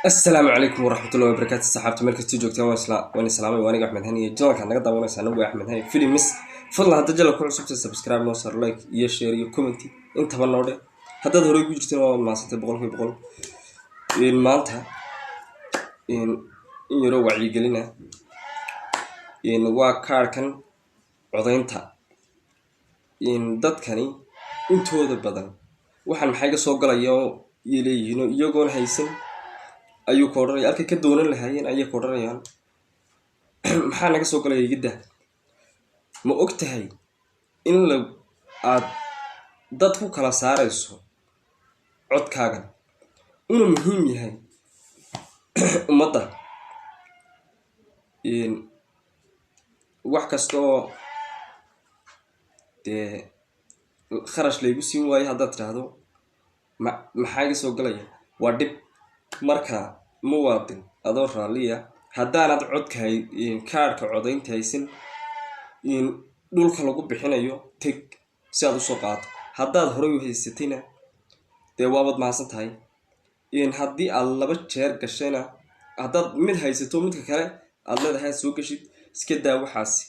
Asalaamu calaykum waraxmatullahi wabarakaatu. Saxaabta meel kastii joogtaan, waan islaamay. Waa aniga Axmed Hani iyo channelkaad naga daawanaysaa anagu waa Axmed Hani Films. Fadlan hadda channel ku cusubtay, subscribe noo saar, like iyo share iyo comment intaba noo dhe. Haddaad horey ugu jirteen, waa mahadsantay 100%. Maanta in yaroo wacyigelina waa kaarhkan codaynta. Dadkani intooda badan waxaan maxay ga soo galaya iyo leeyihiin, iyagoon haysan ayuu ka odhanaya. Halkay ka doonan lahaayeen ayay ka odhanayaan, "Maxaa naga soo galaya igidda?" Ma og tahay in la aad dad ku kala saarayso codkaagan, inuu muhiim yahay ummadda? Wax kasta oo dee kharash laygu siin waayo, haddaad tidhaahdo, "Ma maxaa iga soo galaya?" waa dhib. Marka muwaadin, adoo raalliya, haddaanad codka kaarhka codaynta haysan, dhulka lagu bixinayo teg si aad usoo qaato. Haddaad horey u haysatayna, dee waabaad mahadsan tahay. Haddii aad laba jeer gashayna, haddaad mid haysato, midka kale aad leedahay aad soo gashid, iska daa waxaasi.